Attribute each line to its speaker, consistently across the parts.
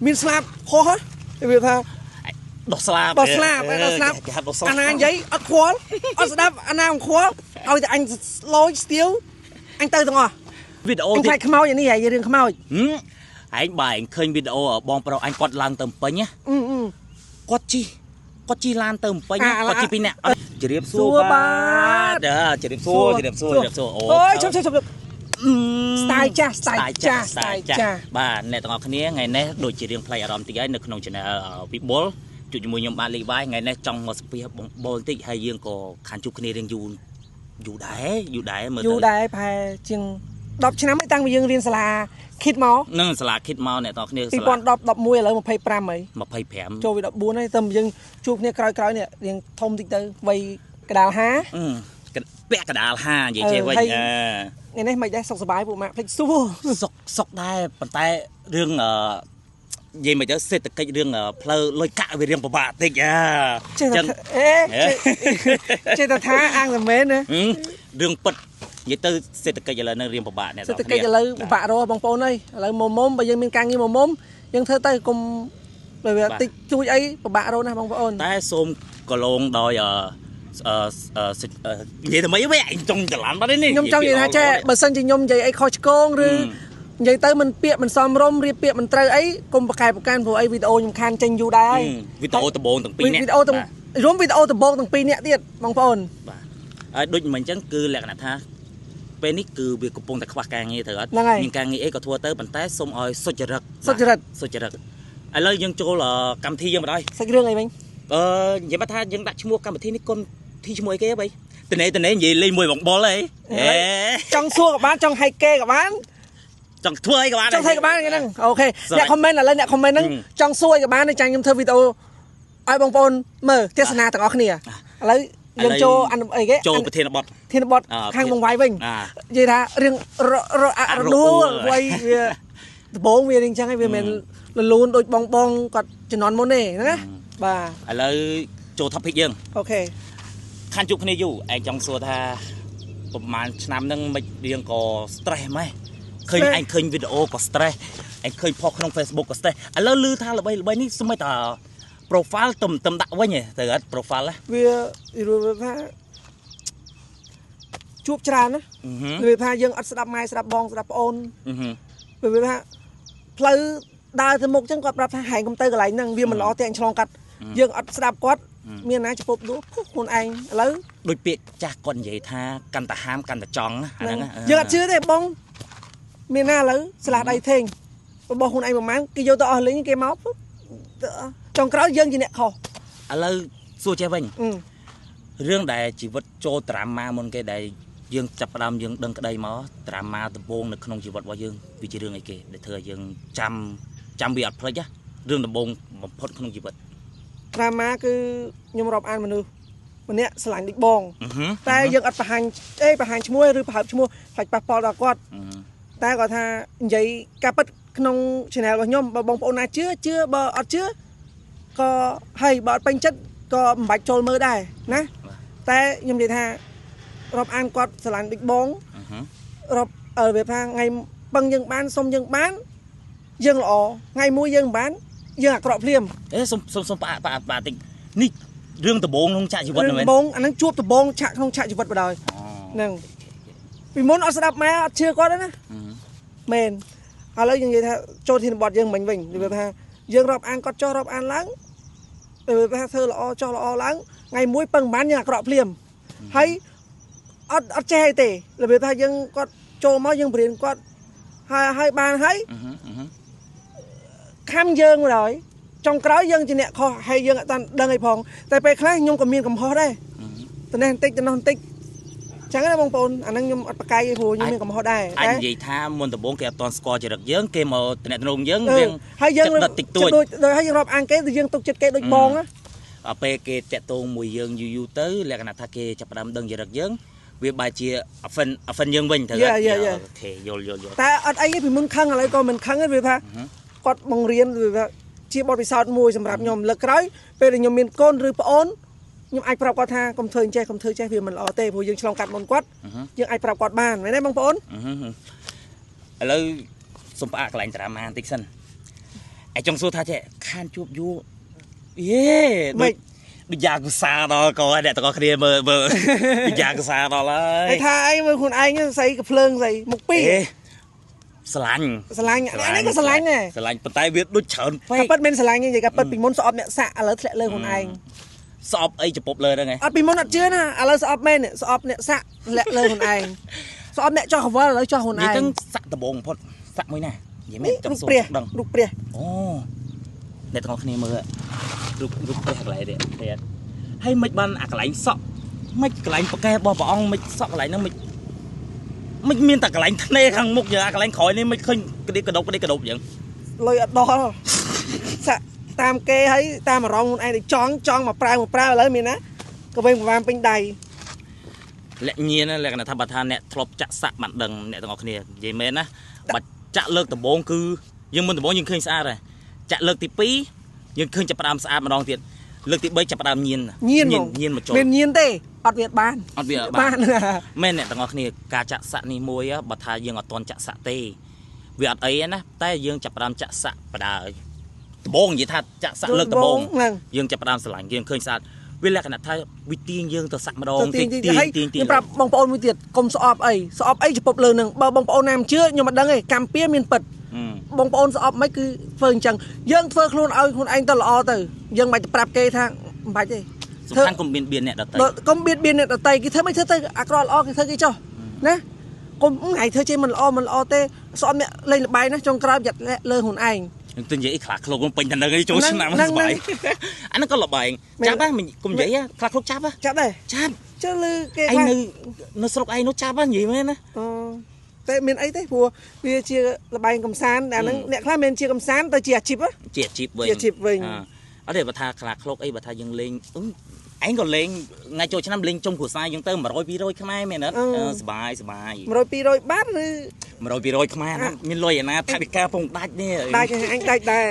Speaker 1: មានស្លាប់ខុសហ៎វាថា
Speaker 2: ដោះស្លាប
Speaker 1: ដោះស្លាបដោះស្លាប
Speaker 2: គេហៅដោះស្លាប
Speaker 1: អាណានិយាយអត់ខ្វល់អត់ស្ដាប់អាណាមិនខ្វល់ឲ្យតែអញលយស្ទៀវអញទៅទាំងអស់
Speaker 2: វីដេអូ
Speaker 1: អញ
Speaker 2: ទៀត
Speaker 1: ខ្លាចខ្មោចអានេះហើយរឿងខ្មោច
Speaker 2: ហឹមឯងបើឯងឃើញវីដេអូបងប្រុសអញគាត់ឡើងទៅភ្នំពេញណា
Speaker 1: អឺអឺ
Speaker 2: គាត់ជិះគាត់ជិះឡានទៅភ្នំពេញ
Speaker 1: អា
Speaker 2: គាត់ជិះពីរនាក់ជម្រាបសួ
Speaker 1: សួ
Speaker 2: រ
Speaker 1: របាទ
Speaker 2: អើជម្រាបសួរជម្រាបសួរជម្រាបសួរអូ
Speaker 1: អូយជប់ជប់ជប់ style ចាស់ style ចាស់ style ចាស់
Speaker 2: បាទអ្នកទាំងអស់គ្នាថ្ងៃនេះដូចជារឿងប្លែកអារម្មណ៍តិចហើយនៅក្នុង channel វិបុលជួបជាមួយខ្ញុំបាទលីវ៉ាយថ្ងៃនេះចង់មកស្ពីបងបុលតិចហើយយើងក៏ខានជួបគ្នារៀងយូរយូរដែរយូរដែរមើល
Speaker 1: យូរ
Speaker 2: ទៅ
Speaker 1: ដែរប្រហែលជាង10ឆ្នាំឯងតាំងពីយើងរៀនសាលាគិតមក
Speaker 2: នឹងសាលាគិតមកអ្នកទាំងអស់គ្នាសាលា
Speaker 1: 2010 11ឥឡូវ25ហើយ
Speaker 2: 25
Speaker 1: ចូលវា14ហើយតែយើងជួបគ្នាក្រោយៗនេះរៀងធំតិចទៅវ័យកដាល50
Speaker 2: អឺពាក់កដាល50និយាយចេះវិញ
Speaker 1: ហើយ
Speaker 2: អឺ
Speaker 1: ថ្ងៃនេះមិនដែរសុខសប្បាយពួកម៉ាក់ភ្លេចសួរ
Speaker 2: សុកសុកដែរប៉ុន្តែរឿងអឺនិយាយមិនទៅសេដ្ឋកិច្ចរឿងផ្លូវលុយកាក់វារឿងពិបាកតិចអា
Speaker 1: ចេះតែអេចេះតែថាអាងតែមែនណា
Speaker 2: ហឹមរឿងពិតនិយាយទៅសេដ្ឋកិច្ចឥឡូវនឹងរៀងពិបាកអ្នក
Speaker 1: សេដ្ឋកិច្ចឥឡូវពិបាករកបងប្អូនអើយឥឡូវមុំមុំបើយើងមានការងារមុំមុំយើងធ្វើទៅកុំបើវាតិចជួយអីពិបាករកណាស់បងប្អូន
Speaker 2: តែសូមកលងដោយអឺអឺអឺនិយាយទៅមិនវិញអញចង់ច្រឡំបាត់នេះ
Speaker 1: ខ្ញុំចង់និយាយថាចេះបើសិនជាខ្ញុំនិយាយអីខុសឆ្គងឬនិយាយទៅមិនពាក្យមិនសមរម្យរៀបពាក្យមិនត្រូវអីកុំប្រកែប្រកាន់ព្រោះអីវីដេអូខ្ញុំខានចេញយូរដែរហើយ
Speaker 2: វីដេអូដំបូងទាំងពីរនាក់
Speaker 1: វីដេអូទាំងរួមវីដេអូដំបូងទាំងពីរនាក់ទៀតបងប្អូន
Speaker 2: បាទហើយដូចមិនអញ្ចឹងគឺលក្ខណៈថាពេលនេះគឺវាកំពុងតែខ្វះការងារត្រូវអត់
Speaker 1: ហ្នឹងហើយ
Speaker 2: មានការងារអីក៏ធ្វើទៅប៉ុន្តែសូមឲ្យសុចរិត
Speaker 1: សុចរិត
Speaker 2: សុចរិតឥឡូវយើងចូលកម្មវិធីយើងបណ្ដោយ
Speaker 1: សាច់រឿងអីវិញ
Speaker 2: អឺនិយាយមកថាយើងដាក់ឈ្មោះកម្មវិធីនេះគុំធីឈ្មោះអីគេហ៎បីតនេតនេនិយាយលេងមួយបងបុលហីអេ
Speaker 1: ចង់សួរក៏បានចង់ហែកគេក៏បាន
Speaker 2: ចង់ធ្វើអីក៏បាន
Speaker 1: ចង់ធ្វើក៏បានហ្នឹង OK
Speaker 2: ស្រេច
Speaker 1: អ្នក comment ឥឡូវអ្នក comment ហ្នឹងចង់សួរអីក៏បានដែរចាំខ្ញុំធ្វើវីដេអូឲ្យបងប្អូនមើលទស្សនាទាំងអស់គ្នាឥឡូវយើងចូលអានអីគេ
Speaker 2: ចូលប្រធានបទ
Speaker 1: ធានបទ
Speaker 2: អ่า
Speaker 1: ខាងបងវាយវិញ
Speaker 2: អា
Speaker 1: និយាយថារឿងររអរដួល
Speaker 2: រ
Speaker 1: វ័យវាដំបងវារៀងចឹងហើយវាមិនមែនលលូនដូចបងបងគាត់ជំនាន់មុនទេណាបាទ
Speaker 2: ឥឡូវចូល topic យើង
Speaker 1: OK
Speaker 2: ខានជួបគ្នាយូរឯងចង់សួរថាប្រហែលឆ្នាំហ្នឹងមិនរៀងក៏ stress ម៉េះឃើញឯងឃើញវីដេអូក៏ stress ឯងឃើញផុសក្នុង Facebook ក៏ stress ឥឡូវឮថាល្បីល្បីនេះសម្បីតា profile ទំទំដាក់វិញហ៎ទៅអត់ profile ហ៎
Speaker 1: វាវាថាជួបច្រើនណា
Speaker 2: អឺហឹម
Speaker 1: វាថាយើងអត់ស្ដាប់ម៉ែស្ដាប់បងស្ដាប់ប្អូន
Speaker 2: អឺហឹម
Speaker 1: វាថាផ្លូវដើរទៅមុខចឹងគាត់ប្រាប់ថាហែងកុំទៅកន្លែងហ្នឹងវាមិនល្អទេអញឆ្លងកាត់យើងអត់ស្ដាប់គាត់មានណាចំពប់ដួសពុះខ្លួនឯងឥឡូវ
Speaker 2: ដូចពាក្យចាស់គាត់និយាយថាកាន់តែហាមកាន់តែចង់ណាអាហ្នឹងណា
Speaker 1: យើងអត់ជឿទេបងមានណាឥឡូវស្លាស់ដៃថេងរបស់ខ្លួនឯងប្រហែលគេយកទៅអស់លេងគេមកពុះទៅអស់ចុងក្រោយយើងជាអ្នកខុស
Speaker 2: ឥឡូវសួរចេះវិញ
Speaker 1: អឺ
Speaker 2: រឿងដែលជីវិតចូលត្រាម៉ាមុនគេដែលយើងចាប់ផ្ដើមយើងដឹងក្តីមកត្រាម៉ាដំបូងនៅក្នុងជីវិតរបស់យើងវាជារឿងអីគេដែលធ្វើឲ្យយើងចាំចាំវាអត់ភ្លេចណារឿងដំបូងបំផុតក្នុងជីវិត
Speaker 1: ត្រាម៉ាគឺខ្ញុំរាប់អានមនុស្សម្នាក់ស្រឡាញ់ដូចបង
Speaker 2: អឺហឹម
Speaker 1: តែយើងអត់បង្ហាញអេបង្ហាញឈ្មោះឬប្រហើបឈ្មោះខ្លាចប៉ះពាល់ដល់គាត់
Speaker 2: អឺ
Speaker 1: តែគាត់ថានិយាយការពិតក្នុង channel របស់ខ្ញុំបើបងប្អូនណាជឿជឿបើអត់ជឿក៏ហើយបើអត់ពេញចិត្តក៏មិនបាច់ចូលមើលដែរណាតែខ្ញុំនិយាយថារាប់អានគាត់ស្រឡាញ់ដូចបង
Speaker 2: អឺហឹម
Speaker 1: រាប់អឺវាថាថ្ងៃពឹងយើងបានសុំយើងបានយើងល្អថ្ងៃមួយយើងមិនបានយើងអាក្រក់ភ្លាម
Speaker 2: អេសុំសុំសុំផ្អាកផ្អាកផ្អាកតិចនេះរឿងដំបូងក្នុងចាក់ជីវិត
Speaker 1: រឿង
Speaker 2: ហ្នឹងមែន
Speaker 1: ដំបងអាហ្នឹងជួបដំបងឆាកក្នុងឆាកជីវិតបណ្ដោយហ្នឹងពីមុនអត់ស្ដាប់ម៉ែអត់ជឿគាត់ទេណា
Speaker 2: អឺ
Speaker 1: មែនឥឡូវយើងនិយាយថាចូលធានបត់យើងមិញវិញវាថាយើងរាប់អានគាត់ចោះរាប់អានឡើងវាថាធ្វើល្អចោះល្អឡើងថ្ងៃមួយពឹងមិនបានយើងអាក្រក់ភ្លាមហើយអត់អត់ចេះអីទេរបៀបថាយើងគាត់ចូលមកយើងបរៀនគាត់ហើយហើយបានហើយ
Speaker 2: អឺហឹមអឺហឹម
Speaker 1: ខំយើងមកហើយចុងក្រោយយើងជាអ្នកខុសហើយយើងអត់តាន់ដឹងអីផងតែពេលខ្លះខ្ញុំក៏មានកំហុសដែរតនេះបន្តិចតនោះបន្តិចចឹងណាបងប្អូនអាហ្នឹងខ្ញុំអត់ប្រកែកទេព្រោះខ្ញុំមានកំហុសដែរ
Speaker 2: អាច
Speaker 1: តែ
Speaker 2: និយាយថាមុនដំបូងគេអត់ទាន់ស្គាល់ចរិតយើងគេមកតំណែងយើង
Speaker 1: អឺ
Speaker 2: រៀង
Speaker 1: ហើយយើង
Speaker 2: ចិត្តដិតតិចតួច
Speaker 1: ដូចដូចហើយយើងរាប់អានគេទៅយើងទុកចិត្តគេដូចបងណា
Speaker 2: ដល់ពេលគេតាក់ទងមួយយើងយូរយូរទៅលក្ខណៈថាគេចាប់ផ្ដើមដឹងចរិតយើងវាបែរជា offend offend យើងវិញត្រូវ OK យល់យល់យល់
Speaker 1: តែអត់អីទេពីមុនខឹងឥឡូវក៏មិនខឹងទេវាថាគាត់បង្រៀនវាថាជាបទពិសោធន៍មួយសម្រាប់ខ្ញុំលើកក្រោយពេលដែលខ្ញុំមានកូនឬប្អូនខ្ញុំអាចប្រាប់គាត់ថាកុំធ្វើអញ្ចេះកុំធ្វើចេះវាមិនល្អទេព្រោះយើងឆ្លងកាត់មុនគាត់យើងអាចប្រាប់គាត់បានមែនទេបងប្អូន
Speaker 2: ឥឡូវសូមផ្អាកកន្លែងត្រាម៉ាបន្តិចសិន ឯងចង់សួរថាចេះខានជួបយូរយេដូចដូចយ៉ាកុសាដល់កអ្នកទាំងអស់គ្នាមើលមើលដូចយ៉ាកុសាដល់ហើយ
Speaker 1: ថាអីមើលខ្លួនឯងស្អីកភ្លើងស្អីមុខពីរ
Speaker 2: ស្រឡាញ់
Speaker 1: ស្រឡាញ់អានេះក៏ស្រឡាញ់ដែរ
Speaker 2: ស្រឡាញ់ប៉ុន្តែវាដូចច្រើនពេក
Speaker 1: តែពិតមិនស្រឡាញ់ទេនិយាយក៏ពិតពីមុនស្អប់អ្នកសាក់ឥឡូវធ្លាក់លើខ្លួនឯង
Speaker 2: ស្អប់អីចំពប់លើហ្នឹងឯង
Speaker 1: អត់ពីមុនអត់ជឿណាឥឡូវស្អប់មែនស្អប់អ្នកសាក់ធ្លាក់លើខ្លួនឯងស្អប់អ្នកចោះកវលឥឡូវចោះខ្លួនឯង
Speaker 2: និយាយទៅសាក់ដំបងបំផុតសាក់មួយណានិយាយមែនចង់សួរដឹង
Speaker 1: រូបព្រះ
Speaker 2: អូអ្នកទាំងអស់គ្នាមើលរូបព្រះកន្លែងនេះព្រះហើយមិនបានអាកន្លែងសក់មិនកន្លែងប្រកែរបស់ព្រះអង្គមិនសក់កន្លែងហ្នឹងមិនមានតែកន្លែងធ្នេខាងមុខយើងអាកន្លែងក្រោយនេះមិនឃើញក្តិកដុបក្តិកដុបយ៉ាង
Speaker 1: លុយអត់ដល់សាក់តាមគេហើយតាមអារម្មណ៍ខ្លួនឯងចង់ចង់មកប្រើមកប្រើឥឡូវមានណាក៏វិញប្រហែលពេញដៃ
Speaker 2: លាក់ញៀនលក្ខណៈថាបើថាអ្នកធ្លាប់ចាក់សាក់បានដឹងអ្នកទាំងអស់គ្នានិយាយមែនណាបើចាក់លើកដំបូងគឺយើងមុនដំបូងយើងឃើញស្អាតហើយចាក់លើកទី2យើងឃើញចាប់ផ្ដើមស្អាតម្ដងទៀតលើកទី3ចាប់ផ្ដើមញៀន
Speaker 1: ញៀន
Speaker 2: ញៀនមកចូល
Speaker 1: មានញៀនទេអត់វាបាន
Speaker 2: អត់វាបានមែនអ្នកទាំងអស់គ្នាការចាក់សាក់នេះមួយបើថាយើងអត់ទាន់ចាក់សាក់ទេវាអត់អីណាតែយើងចាប់ផ្ដើមចាក់សាក់បដើដំបូងនិយាយថាចាក់សាក់លើកដំបូងយើងចាប់ផ្ដើមស្រឡាញ់យើងឃើញស្អាតវាលក្ខណៈថាវាទាញយើងទៅសាក់ម្ដង
Speaker 1: ទាញទាញទាញខ្ញុំប្រាប់បងប្អូនមួយទៀតកុំស្អប់អីស្អប់អីចំពប់លើនឹងបើបងប្អូនណាមិនជឿខ្ញុំមិនដឹងទេកម្ពុជាមានពិតបងប្អូនស្អប់មិនគឺធ្វើអញ្ចឹងយើងធ្វើខ្លួនឲ្យខ្លួនឯងទៅល្អទៅយើងមិនបាច់ប្រាប់គេថាមិនបាច់ទេ
Speaker 2: សំខាន់កុំបៀតបៀនអ្នកដទៃ
Speaker 1: កុំបៀតបៀនអ្នកដទៃគេធ្វើមិនធ្វើទៅអាក្រក់ល្អគេធ្វើគេចុះណាកុំថ្ងៃធ្វើចេះមិនល្អមិនល្អទេស្អប់អ្នកលេងល្បែងណាចុងក្រោយប្រយ័ត្នលើខ្លួនឯង
Speaker 2: ទៅនិយាយខ្លាឃ្លោកពេញតែនឹងចូលឆ្នាំសប្បាយអាហ្នឹងក៏ល្បែងចាប់ហ្នឹងកុំនិយាយខ្លាឃ្លោកចាប់
Speaker 1: ចាប់ដែរ
Speaker 2: ចាប់
Speaker 1: ចុះលើគេ
Speaker 2: ឯងនៅនៅស្រុកឯងនោះចាប់ហ្នឹងនិយាយមែនណា
Speaker 1: តែមានអីទេព្រោះវាជាល្បែងកំសាន្តអាហ្នឹងអ្នកខ្លះមានជាកំសាន្តទៅជាអាជីព
Speaker 2: ជាអាជីពវិញ
Speaker 1: ជាអាជីពវិញ
Speaker 2: អត់ទេបើថាខ្លាឃ្លោកអីបើថាយើងលេងឯងក៏លេងថ្ងៃចូលឆ្នាំលេងជុំគ្រួសារយើងទៅ100 200ខ្មែរមែនអត់សបាយសបាយ
Speaker 1: 100 200បាតឬ
Speaker 2: 100 200ខ្មែរណាមានលុយឯណាថវិកាពងដាច់នេះ
Speaker 1: ដាច់អញដាច់ដែរ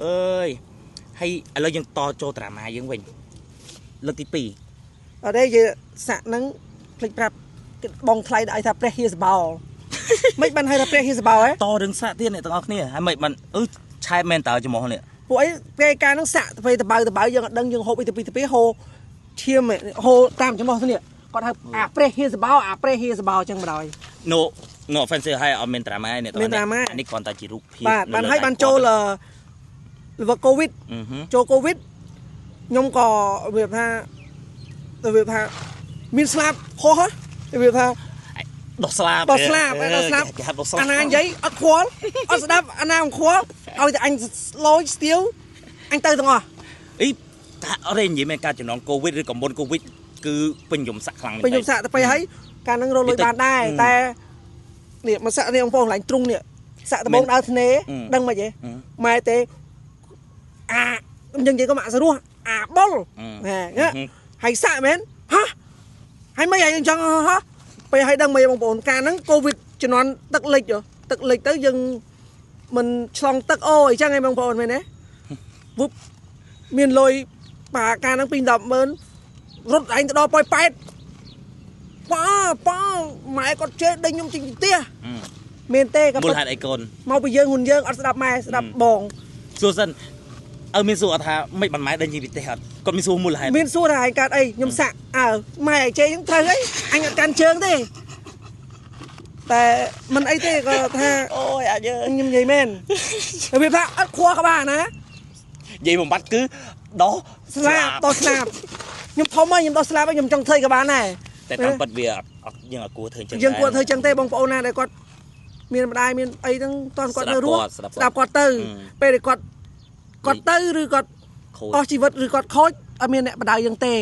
Speaker 2: អើយហើយឥឡូវយើងតចូលត្រាម៉ាយើងវិញលើកទី2
Speaker 1: អត់ទេយើងសាក់ហ្នឹងភ្លេចប្រាប់បងថ្លៃដាក់ឲ្យថាព្រះហៀសបោមិនបានឲ្យថាព្រះហៀសបោហ៎
Speaker 2: តរឿងសាក់ទៀតអ្នកទាំងអស់គ្នាហើយមិនបានអឺឆែបមែនតើច្មោះនេះ
Speaker 1: ពួកអីពេលការហ្នឹងសាក់ទៅទៅបៅទៅបៅយើងអត់ដឹងយើងហូបអីទៅពីទៅពីហូរឈាមហូរតាមច្មោះនេះគាត់ហៅអាព្រះហៀសបោអាព្រះហៀសបោចឹងបណ្ដោយ
Speaker 2: No no offensive ហើយអត់មានត្រាម៉ាអ្នកទាំងនេះនេះគ្រាន់តែជារូបភាព
Speaker 1: បាទបានហើយបានចូលលកូវីដចូលកូវីដខ្ញុំក៏វាថាវាថាមានស្លាប់ខុសវាថា
Speaker 2: ដោះស្លាប់
Speaker 1: ដោះស្លាប់ដោះស្លាប់អាណានិយាយអត់ខ្វល់អត់ស្ដាប់អាណាមិនខ្វល់ឲ្យតែអញលយស្ទៀវអញទៅទាំងអស់
Speaker 2: អីថាអត់ទេនិយាយមែនការចំណងកូវីដឬក៏មុនកូវីដគឺពេញនិយមសាក់ខ្លាំងមែន
Speaker 1: ពេញនិយមសាក់ទៅពេលហើយកាលហ្នឹងរកលុយបានដែរតែនេះមកសាក់នេះបងប្អូនកន្លែងទ្រុងនេះសាក់ដំបងដើរធ្នេដឹងមិនទេម៉ែទេអាយើងនិយាយក៏មកសរោះអាបុលហែហើយសាក់មែនហ៎ហើយមិនហើយអញ្ចឹងហ៎ពេលឲ្យដឹងមិនបងប្អូនកាលហ្នឹងកូវីដជំនាន់ទឹកលិចទឹកលិចទៅយើងមិនឆ្លងទឹកអូអីចឹងឯងបងប្អូនមែនទេវឹបមានលុយបាកាលហ្នឹងពី100000រត់ឯងទៅដល់ប៉ោយប៉ែតប៉ាប៉ាម៉ែគាត់ជេរដេញខ្ញុំចេញពីផ្ទះមានទេក៏
Speaker 2: មូលហេតុអីកូន
Speaker 1: មកពីយើងហ៊ុនយើងអត់ស្ដាប់ម៉ែស្ដាប់បង
Speaker 2: សួរសិនអើមានសួរអត់ថាមិនបានម៉ែដេញចេញពីផ្ទះអត់គាត់មានសួរមូលហេតុ
Speaker 1: មានសួរថាឯងកើតអីខ្ញុំសាក់អើម៉ែឯងជេរខ្ញុំត្រូវអីអញអត់កាន់ជើងទេតែមិនអីទេក៏ថា
Speaker 2: អូយអាចយើ
Speaker 1: ខ្ញុំនិយាយមែនវាថាអត់ខ្វល់ក្បាលណា
Speaker 2: និយាយបំបត្តិគឺដោះ
Speaker 1: ស្លាប់ដោះស្លាប់ខ្ញុំធំហើយខ្ញុំដោះស្លាប់ហើយខ្ញុំចង់ធ្វើក៏បានដែរ
Speaker 2: តែតាមពិតវាអត់យើងអត់គួរធ្វើអញ្ចឹង
Speaker 1: យើងគួរធ្វើអញ្ចឹងទេបងប្អូនណាដែលគាត់មានម្ដាយមានអីហ្នឹងតន់គាត់នៅរស់ស្ដាប់គាត់ទៅពេលដែលគាត់គាត់ទៅឬគាត់អស់ជីវិតឬគាត់ខូចអត់មានអ្នកបដៅយើងទេ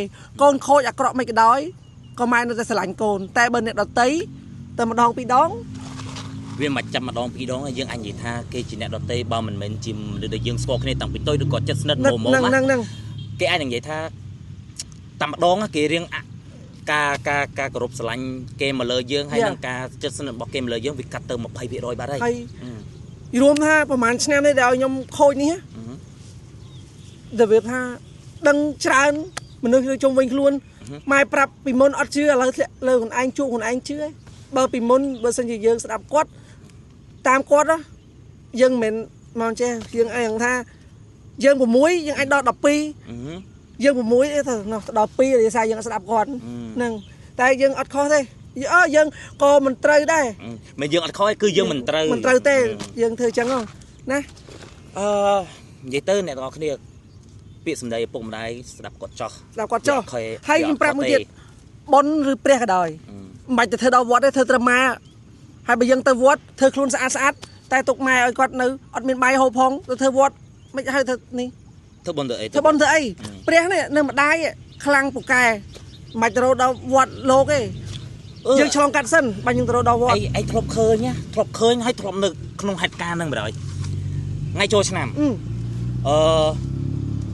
Speaker 1: កូនខូចអាក្រក់មិនក៏ដោយក៏ម៉ែនៅតែស្រឡាញ់កូនតែបើអ្នកដតីតែម្ដងពីរដង
Speaker 2: វាមិនចាំម្ដងពីរដងយើងអាចនិយាយថាគេជាអ្នកដតីបើមិនមែនជាមនុស្សដែលយើងស្គាល់គ្នាតាំងពីតូចឬក៏ចិត្តស្និទ្ធមកមក
Speaker 1: ហ្នឹង
Speaker 2: គេអាចនឹងនិយាយថាតាមម្ដងគេរៀងការការការគោរពស្រឡាញ់គេមកលើយើងហើយនឹងការចិត្តស្និទ្ធរបស់គេមកលើយើងវាកាត់ទៅ20%បាត់ហើយ
Speaker 1: ហើយរួមថាប្រហែលឆ្នាំនេះដែលឲ្យខ្ញុំខូចនេះដែលវាថាដឹងច្រើនមនុស្សនៅជុំវិញខ្លួនម៉ែប្រាប់ពីមុនអត់ជឿឥឡូវធ្លាក់លើខ្លួនឯងជួបខ្លួនឯងជឿបើពីមុនបើសិនជាយើងស្ដាប់គាត់តាមគាត់យើងមិន មកចេះយើងអីហ្នឹងថាយើង6យើងអាចដល់12យើង6ទេទៅដល់2ដោយសារយើងស្ដាប់គាត់ហ្នឹងតែយើងអត់ខុសទេយើងក៏មិនត្រូវដែរ
Speaker 2: មិនយើងអត់ខុសទេគឺយើងមិនត្រូវ
Speaker 1: មិនត្រូវទេយើងធ្វើចឹងណា
Speaker 2: និយាយទៅអ្នកទាំងអស់គ្នាពាក្យសម្ដីឪពុកម្ដាយស្ដាប់គាត់ចោះ
Speaker 1: ស្ដាប់គាត់ចោះហើយខ្ញុំប្រាប់មួយទៀតបុណ្យឬព្រះក៏ដោយមិនបាច់ទៅធ្វើដល់វត្តទេធ្វើត្រឹមម៉ែហើយបើយើងទៅវត្តធ្វើខ្លួនស្អាតស្អាតតែទុកម៉ែឲ្យគាត់នៅអត់មានបាយហូបផងទៅធ្វើវត្តមិនហៅធ្វើនេះ
Speaker 2: ធ្វើបុណ្យទៅអី
Speaker 1: ធ្វើបុណ្យទៅអីព្រះនេះនៅម្ដាយខ្លាំងពូកែមិនបាច់ទៅរកដល់វត្តលោកទេយើងឆ្លងកាត់សិនបាញ់យើងទៅរកដល់វត្ត
Speaker 2: អីធ្លាប់ឃើញណាធ្លាប់ឃើញហើយធ្លាប់នៅក្នុងហេតុការណ៍ហ្នឹងបណ្ដោយថ្ងៃចូលឆ្នាំ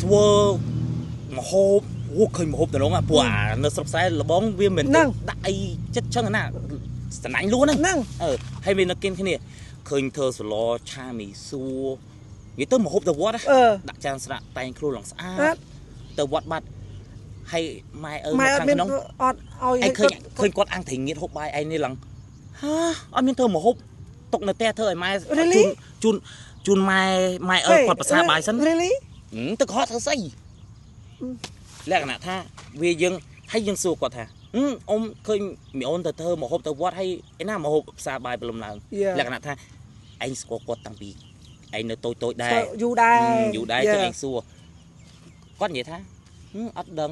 Speaker 2: ធ្វើមហូបអូឃើញមហូបទៅនោះព្រោះអានៅស្រុកស្រែលបងវាមិនដាក់អីចិត្តចឹងណាស្រឡាញ់លួនហ្នឹងហើយមាននៅគិនគ្នាឃើញធ្វើសឡឆាមីសួរនិយាយទៅមហូបទៅវត្តដាក់ចានស្រាក់តែងខ្លួនឡើងស្អាតទៅវត្តបាត់ហើយម៉ែឪមកខាងក្នុង
Speaker 1: អត់ឲ្យ
Speaker 2: ឃើញគាត់អាំងត្រីងៀតហូបបាយឯងនេះឡើងហាអត់មានធ្វើមហូបទុកនៅផ្ទះធ្វើឲ្យម៉ែជូនជូនម៉ែម៉ែឪគាត់ប្រសាបាយសិនទៅខកធ្វើស្អីលក្ខណៈថាវាយើងហើយយើងសួរគាត់ថាអ៊ំឃើញមីអូនទៅធ្វើមហូបទៅវត្តហើយឯណាមហូបផ្សារបាយព្រលឹមឡើងលក្ខណៈថាឯងស្គាល់គាត់តាំងពីឯងនៅតូចតូចដែរ
Speaker 1: យូរដែរ
Speaker 2: យូរដែរចឹងឯងសួរគាត់និយាយថាអត់ដឹង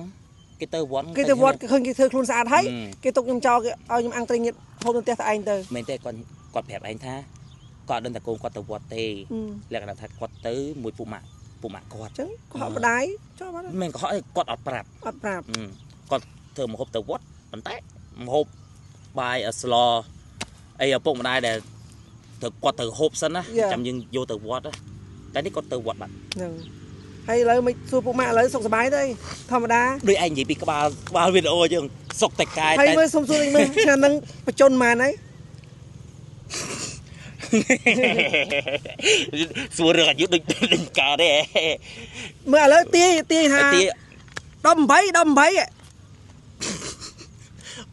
Speaker 2: គេទៅវត្ត
Speaker 1: គេទៅវត្តឃើញគេធ្វើខ្លួនស្អាតហើយគេទុកខ្ញុំចោលគេឲ្យខ្ញុំអាំងត្រីងៀតហូបនៅផ្ទះតែឯងទៅ
Speaker 2: មែនទេគាត់គាត់ប្រាប់ឯងថាគាត់ដឹងតែកូនគាត់ទៅវត្តទេលក្ខណៈថាគាត់ទៅមួយពួកម៉ាក់ពួកម៉ាក់គាត់
Speaker 1: ចឹងកុហកម្ដាយចោលបាត់
Speaker 2: មិនកុហកទេគាត់អត់ប្រាប់
Speaker 1: អត់ប្រាប់
Speaker 2: គាត់ធ្វើម្ហូបទៅវត្តប៉ុន្តែម្ហូបបាយអស្លអីឪពុកម្ដាយដែលត្រូវគាត់ទៅហូបសិនណាចាំយើងយកទៅវត្តតែនេះគាត់ទៅវត្តបាត់
Speaker 1: ហ្នឹងហើយឥឡូវមិនសួរពួកម៉ាក់ឥឡូវសុខសប្បាយទេធម្មតា
Speaker 2: ដូចឯងនិយាយពីក្បាលវីដេអូយើងសុខតែកាយ
Speaker 1: តែហើយមើលសុំសួរមើលឆ្នាំហ្នឹងបញ្ជនម៉ានហើយ
Speaker 2: សួររឿងអាយុដូចកើតទេ
Speaker 1: មើលឥឡូវទាយថា18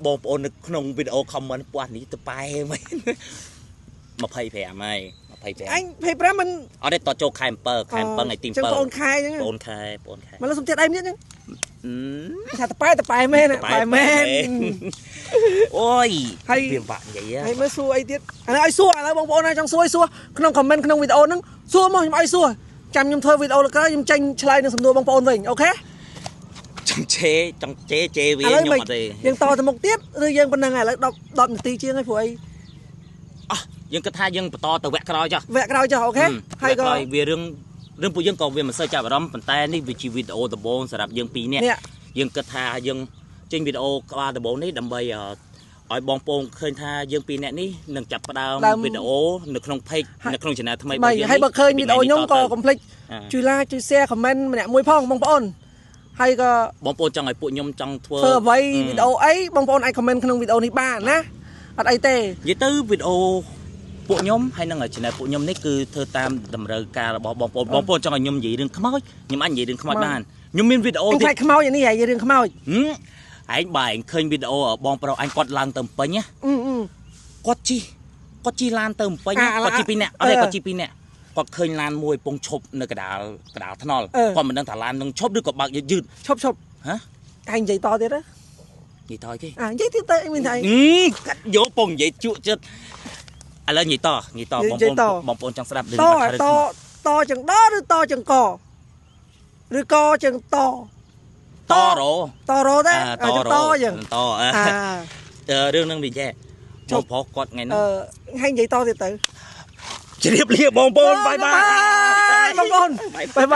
Speaker 2: បងប្អូននៅក្នុងវីដេអូ comment ពោះនេះទៅប៉ែមែន25ហើយ25
Speaker 1: អញ25មិន
Speaker 2: អត់ទេតចូលខែ7ខែ7ថ្ងៃទី7
Speaker 1: ចឹងបងខែចឹង
Speaker 2: បងខែ
Speaker 1: មកលើសុំទៀតអីទៀតចឹងថាតប៉ែមែនប៉ែមែន
Speaker 2: អូយហើយវាបាក់និយាយ
Speaker 1: ហើយមើលសួរអីទៀតអានេះឲ្យសួរឥឡូវបងប្អូនណាចង់សួរឲ្យសួរក្នុង comment ក្នុងវីដេអូហ្នឹងសួរមកខ្ញុំឲ្យសួរចាំខ្ញុំធ្វើវីដេអូលើក្រោយខ្ញុំចេញឆ្លើយនឹងសំណួរបងប្អូនវិញអូខេ
Speaker 2: ចង់ជេជេវាខ្ញុំអត់ទេ
Speaker 1: យើងតទៅមុខទៀតឬយើងប៉ុណ្្នឹងឥឡូវ10នាទីជាងហើយព្រោះអី
Speaker 2: អោះយើងគិតថាយើងបន្តទៅវគ្គក្រោយចុះ
Speaker 1: វគ្គក្រោយចុះអូខេ
Speaker 2: ហើយក៏វារឿងពួកយើងក៏វាមិនសូវចាប់អារម្មណ៍ប៉ុន្តែនេះវាជាវីដេអូដំបូងសម្រាប់យើងពីរនាក់យើងគិតថាយើងចេញវីដេអូក្បាលដំបូងនេះដើម្បីឲ្យបងប្អូនឃើញថាយើងពីរនាក់នេះនឹងចាប់ផ្ដើមវីដេអូនៅក្នុង page នៅក្នុង channel ថ្មីរបស់យើង
Speaker 1: ហើយបើឃើញវីដេអូខ្ញុំក៏កុំភ្លេចជួយ like ជួយ share comment ម្នាក់មួយផងបងប្អូនហើយក៏
Speaker 2: បងប្អូនចង់ឲ្យពួកខ្ញុំចង់ធ្វើ
Speaker 1: អ្វីវីដេអូអីបងប្អូនអាច comment ក្នុងវីដេអូនេះបានណាអត់អីទេ
Speaker 2: និយាយទៅវីដេអូពួកខ្ញុំហើយនឹង channel ពួកខ្ញុំនេះគឺធ្វើតាមតម្រូវការរបស់បងប្អូនបងប្អូនចង់ឲ្យខ្ញុំនិយាយរឿងខ្មោចខ្ញុំអាចនិយាយរឿងខ្មោចបានខ្ញុំមានវីដេអូ
Speaker 1: ទៀតខ្លាចខ្មោចនេះនិយាយរឿងខ្មោច
Speaker 2: ឯងបើឯងឃើញវីដេអូបងប្រុសអញគាត់ឡើងទៅពេញណាគាត់ជិះឡានទៅពេញគាត់ជិះ2នាក់អត់ទេគាត់ជិះ2នាក់គាត់ឃើញឡានមួយពងឈប់នៅកដាលថ្នល់គាត់មិនដឹងថាឡាននឹងឈប់ឬក៏បើកយឺតឈ
Speaker 1: ប់ហ៎ឯងនិយាយតទៀតហ៎
Speaker 2: និយាយតគេ
Speaker 1: និយាយទៀតទៅអីមានថា
Speaker 2: កាត់យកពងនិយាយជក់ចិត្តឥឡូវនិយាយតបងប្អូនចង់ស្ដាប់រឿង
Speaker 1: តតចង្ដឬតចង្កឬកចង្ត
Speaker 2: តរ
Speaker 1: តរទេតចឹង
Speaker 2: តរឿងនឹងវាចេះបងប្រុសគាត់ថ្ងៃហ្នឹង
Speaker 1: ហើយនិយាយតទៀតទៅ
Speaker 2: ជម្រាបលាបងប្អូនបាយបាយ
Speaker 1: បងប្អូនបាយបាយ